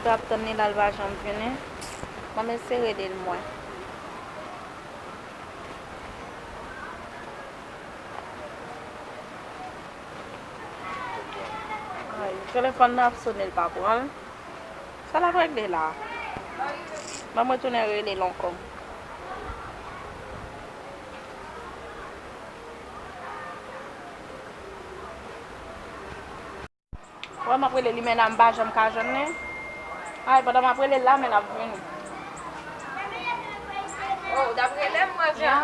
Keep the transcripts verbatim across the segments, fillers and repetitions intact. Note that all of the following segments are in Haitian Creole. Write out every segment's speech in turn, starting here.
Ap tann li la, l pa janm vini. Mwen menm se rele l mwen. Ay, telefòn nan ap sone, l pa pran l. Sa l ap regle la? Ban m retounen rele l ankò. Wè, m ap rele li, men la m pa janm ka jwenn li. Ay, pandan m ap rele l la, men l ap vini. Oh, w t ap rele m, mwen, Jean? Ya,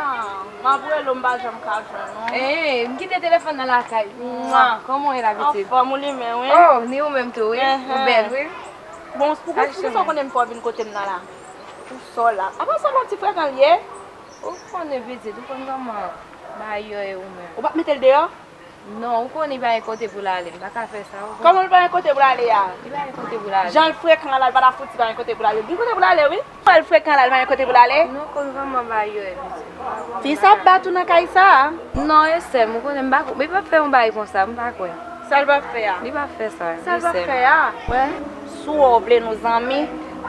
m ap rele w, m pa janm ka jwenn ou. Eh, m kite telefòn nan lakay. Mwa. Kòman w ye la, pitit? Anfòm, ou limen, wi. Oh, ni ou menm tou, wi. Ou bèl, wi. Bon, pou, poukisa w konnen m fè w vin kote m nan la? Pou sa w la. Apa sa w la ti frekan l ye? Ou konnen, pitit, ou konn kòman bagay yo ye, ou menm. Ou p ap mete l deyò? Non, ou konnen li pa gen kote pou l ale, m pa ka fè sa, ou konnen. Kòman l pa gen kote pou l ale a? Li pa gen kote pou l ale. Jan l frekan la, l pa ta fouti pa gen kote pou l ale. L gen kote pou l ale, wi. Jan l frekan la, l pa gen kote pou l ale. Non, ou konn kòman bagay yo ye, pitit. Fi sa ap bat ou nan kay sa a? Non, e sè m, ou konnen m pa, li p ap fè yon bagay konsa, m pa kwè. Sa l p ap fè a? Li p ap fè sa, e sè m. Sa l p ap fè a? Wè, si w vle nou zanmi,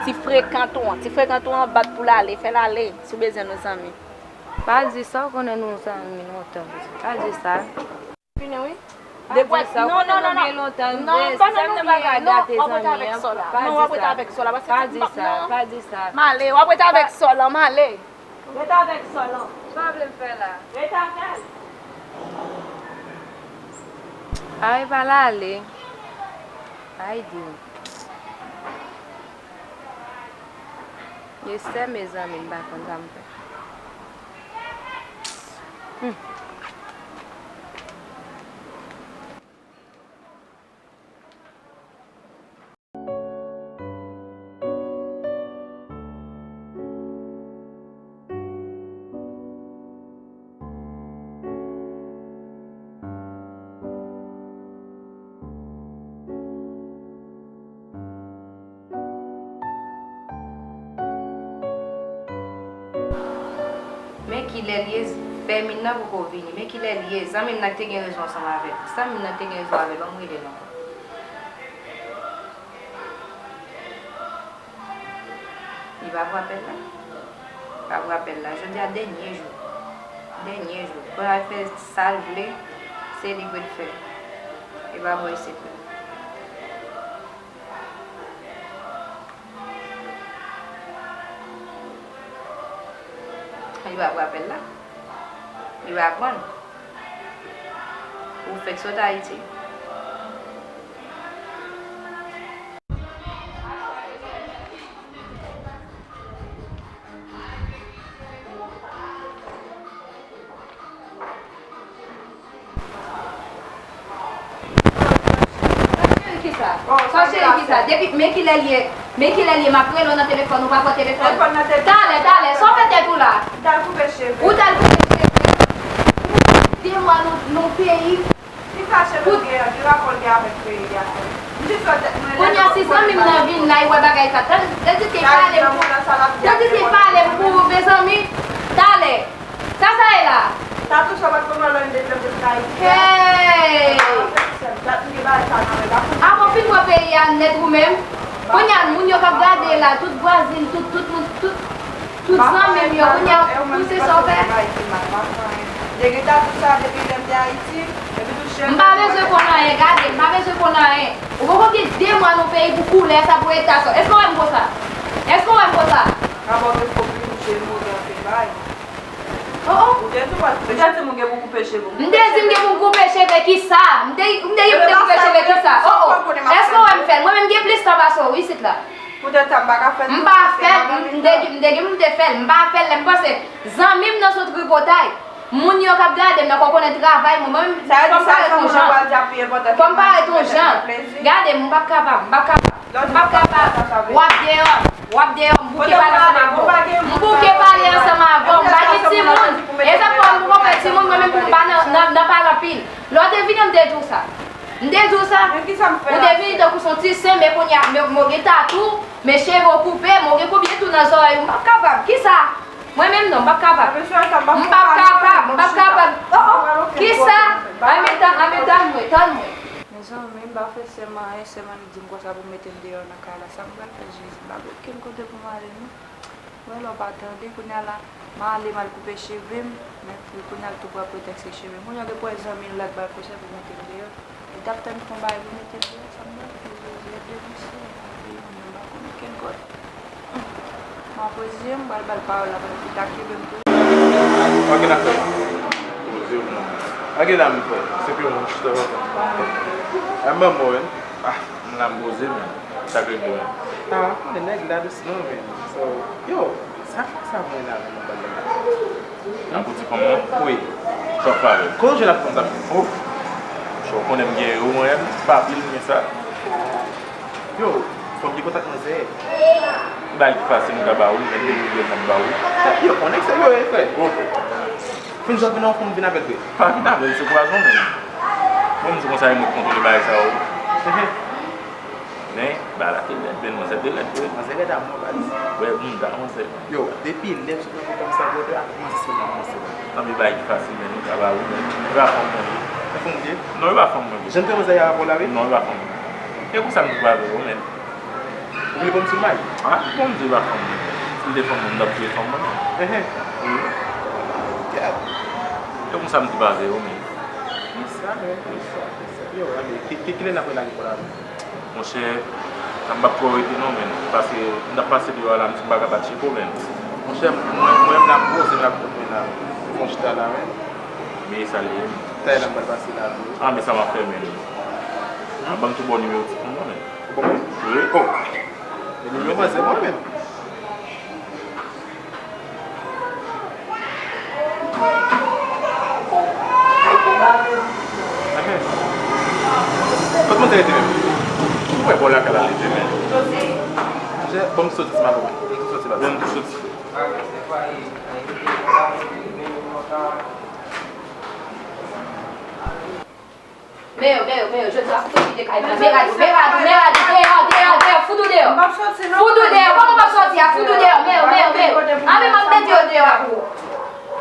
ti frekant ou an, ti frekant ou an bat pou l ale, fè l ale, si w bezwen nou zanmi. Pa di sa, ou konnen nou zanmi lontan, pa di sa. Fini, wi. Pa di sa, ou konnen nou byen lontan, non, non, non, non, pa nan nou byen, non, w ap rete avèk sa w la. Non, w ap rete avèk sa w la, paske pa di sa, pa di sa. M ale, w ap rete avèk sa w la, m ale. Rete avèk sa w la. Sa w vle m fè la? Rete avè l. Ay, pa l ale. Ay, di. E sè, mezanmi, m pa konn sa m fè. Hmm. Men kilè l ye, Fèmin nan poko vini. Men kilè l ye, zanmi m nan ki te gen rezon ansanm avè l. Zanmi m nan ki te gen rezon avè l, ban m rele l ankò. Li pa pran apèl la. Li pa pran apèl la. Jodi a dènye jou. Dènye jou. Pou l al fè sa l vle, se li pou l fè. Li pa bò isit la. Li pa pran apèl la. Li pa pran l. Ou fèk sot Ayiti. Sa cheri, kisa? Sa cheri, kisa? Depi, men kilè l ye, men kilè l ye, m ap rele w nan telefòn, ou pa pran telefòn. Talè, talè, sa w fè tèt ou la? Ou t al koupe cheve. De mwa nou, nou peyi. Ki fache pou gen, ki rapò l gen avèk peyi a? M jis wè tèt mwen lè. Kounye a, si zanmi m nan vin la, li wè bagay sa. Tandis ke pale m pou, tandis ke pale m pou, mezanmi, talè. Sa sa ye la? Sa touche w pa t konn wè lè m deplante pou Ayiti a? Hey! Dat m gen bagay sa nan men m. Avan w fin pran peyi a nèt ou menm. Kounye a, moun yo k ap gade la, tout vwazin, tout, tout moun, tout, tout zanmi m yo, kounye a, pou se sa w fè. Depi lè m te Ayiti, depi touche m pa bezwen konn anyen, gade, m pa bezwen konn anyen. Ou poko gen de mwa nan peyi pou koulè sa, pou eta sa. Èske w wè m konsa? Èske w wè m konsa? Rapò gen fo plim, je nou gen anpil bagay. Oh, oh. Ou te di w pa t koupe cheve. Ou te di m gen pou m koupe cheve. M te di m gen pou m koupe cheve, kisa? M te, m te di m te koupe cheve, kisa? Oh, oh. Èske w wè m fè l? Mwen menm m gen plis tan pase w isit la. Poutèt sa, m pa ka fè l. M pa fè l, m, m te, m te gen pou m te fè l. M pa fè l, lè m panse zanmi m nan sou tripotay. Moun yo k ap gade m nan, fò w konnen travay mwen. Mwen menm, fò m parèt yon jan. Fò m parèt yon jan. Gade m, m p ap kapab, m p ap kapab. M p ap kapab. W ap deyò, w ap deyò, m bouke pale ansanm avè w. M bouke pale ansanm avè w, m pa gen timoun. E sa fè m poko fè timoun, mwen menm pou m pa nan, nan, nan pale anpil. Lè w te vini an, m te di w sa. M te di w sa. Ou te vini tankou s on ti sen, men kounye a, men, men w gen tatou, men cheve w koupe, men w gen konbyen tou nan zòrèy ou. M p ap kapab. Kisa? Mwen menm non, m p ap kapab. M p ap kapab, m p ap kapab. Oh, oh. Kisa? Anben, tann, anben, tann mwen, tann mwen. Zanmi m pa fè sè m anyen, sè m annik di m konsa pou mete m deyò nan kay la. Sa m pral fè, Jezi? M pa gen okenn kote pou m ale non. Mwen lè w pa tande, kounye a la, m ale, m al koupe cheve m, men kounye a l tou pran pretèks se cheve m. Kounye a gen pwen zanmi l la k ba l fè sè pou mete m deyò. Li t ap tann fè yon bagay pou mete m deyò, sa m pral fè, Jezi? Èd de misye, nan peyi m, mwen pa konn okenn kote. M ap poze m, m pral ba l pawòl la, paske li ta kenbe m tou. Ok, n ap fè. Poze w non. Ok, la m fè. Se ke mwen chita konsa. An ban mwen. Ah, m la m poze, men. Sa k regle, men? Ah, konnen nèg la dousman, men. So, yo, sa fè sa mwen la, men, mwen pa Nan kouti fanm nan? Wi. Sa w fè avè l? Kote w jwenn ap fanm sa? Oh. Sa w konnen m gen yo, mwen, pa pil, men sa. Yo, fò m gen kontak manzè. Bagay ki fasil, m ka ba ou, men depi w gen, m ap ba ou. Yo, konnen se yo, e frè. Oh. Fin jòt vin an fon vin avèk vre. Pa vin avèk, se pwazon, men. Mwen, m di konsa, e mwen k kontwole bagay sa yo. Mhm. Men, bagay la te rèd, men manzè te rèd vre. Manzè rèd a mò, baz. Wè, bounda, manzè. Yo, depi lè m sot nan pwogram sa, brother, ak manzè se la, manzè la. Anben, bagay ki fasil, men, nou ka ba ou, men. E pa fanm mwen ye. Se fanm ou ye? Non, e pa fanm mwen ye. Jan m te manzè a rapò la, wi? Non, e pa fanm mwen. E konsa m te pale yo, men. Ou vle ban m sou may? Ah, bon, m di e pa fanm mwen. Si m te fanm mwen, m t ap touye fanm mwen, men. Ehe. Wi. Gad. E konsa m te pale yo, men. Kisa, men? Kisa, kisa? Yo, ale, ki, ki, kilè n ap relage kò la, men? Monchè, m p ap twò rete non, men, paske m t ap pase deyò a la, m di m pa ka bat Cheko, men. Monchè, mwen, mwen menm la, m poze m la, kote mwen la, m fon chita la, men. Men sa l ye, men. Tayè la m pral pase la, tou. Ah, men sa m ap fè, men. Ban m tou bon nimewo ti fanm nan, men. Ou bon? Wi. Oh. Men nimewo manzè mwen menm. Kot manzè rete menm? Ou wè bò lakay la rete menm. Jè, bon, m soti, se pa bon. M soti, baz. Bon, m soti. Men yo, men yo, men yo, jodi a fout ou kite kay la. Merado, Merado, Merado, deyò, deyò, deyò, fout ou deyò. M p ap soti non. Fout ou deyò, kòman m p ap soti a? Fout ou deyò, men yo, men yo, men yo. Anben m ap mete yo deyò a pou ou.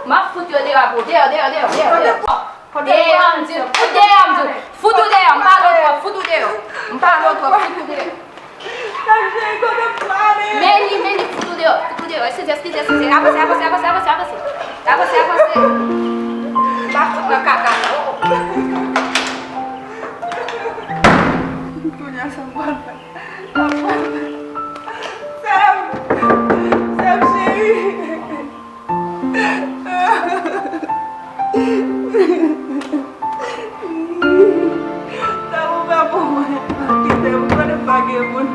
M ap fout yo deyò a pou ou. Deyò, deyò, deyò, deyò, deyò. Deyò, m di, fout deyò, m di. Fout ou deyò, m pa lòt fwa, fout ou deyò. M pa lòt fwa, fout ou deyò. Men li, men li, fout ou deyò, fout ou deyò. Eskize, eskize, eskize. Avanse, avanse, avanse, avanse, avanse. Avanse, avanse. M ap fout nan kaka sa. Kounye a sa m pral fè? Sa m pral fè? Sèm, sèm cheri. Sa pou fè pou mwen, kite m konnen pa gen moun.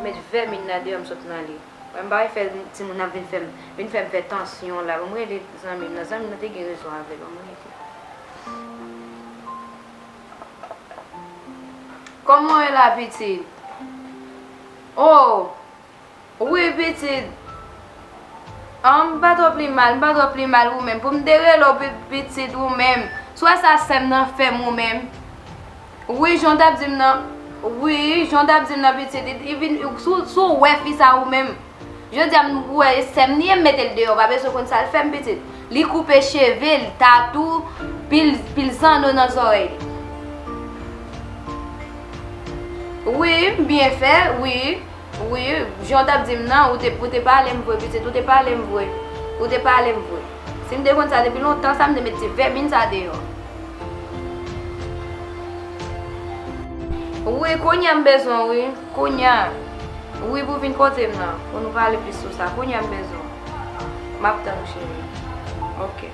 Met vèmin nan deyò, m sot nan li. Wè, m pa wè fè timoun ap vin fè m, vin fè m fè tansyon la. Ban m rele zanmi m nan. Zanmi m nan te gen rezon avè l. Ban m rele. Kòman w ye la, pitit? Oh! Wi, pitit. Ah, m pa twò pi mal, m pa twò pi mal ou menm. Pou m te rele w pi-, pitit ou menm. Si w wè sa sè m nan fè m ou menm. Wi, jan w t ap di m nan. Wi, jan w t ap di m nan, pitit. Li, li vin, si w, si w wè fi sa ou menm. Jodi a m wè e sè m li ye, m mete l deyò, pa bezwen konn sa l fè m, pitit. Li koupe cheve l, tatou, pil, pil zanno nan zòrèy li. Wi, m byen fè, wi, wi, jan w t ap di m nan, ou te, ou te pale m vre, pitit, ou te pale m vre, ou te pale m vre. Si m te konn sa depi lontan, sa m te met ti vèmin sa deyò. Wi, kounye a m bezwen w, wi. Kounye a. Wi, pou vin kote m nan. Pou nou pale plis sou sa. Kounye a m bezwen w. M ap tann ou, cheri. Ok.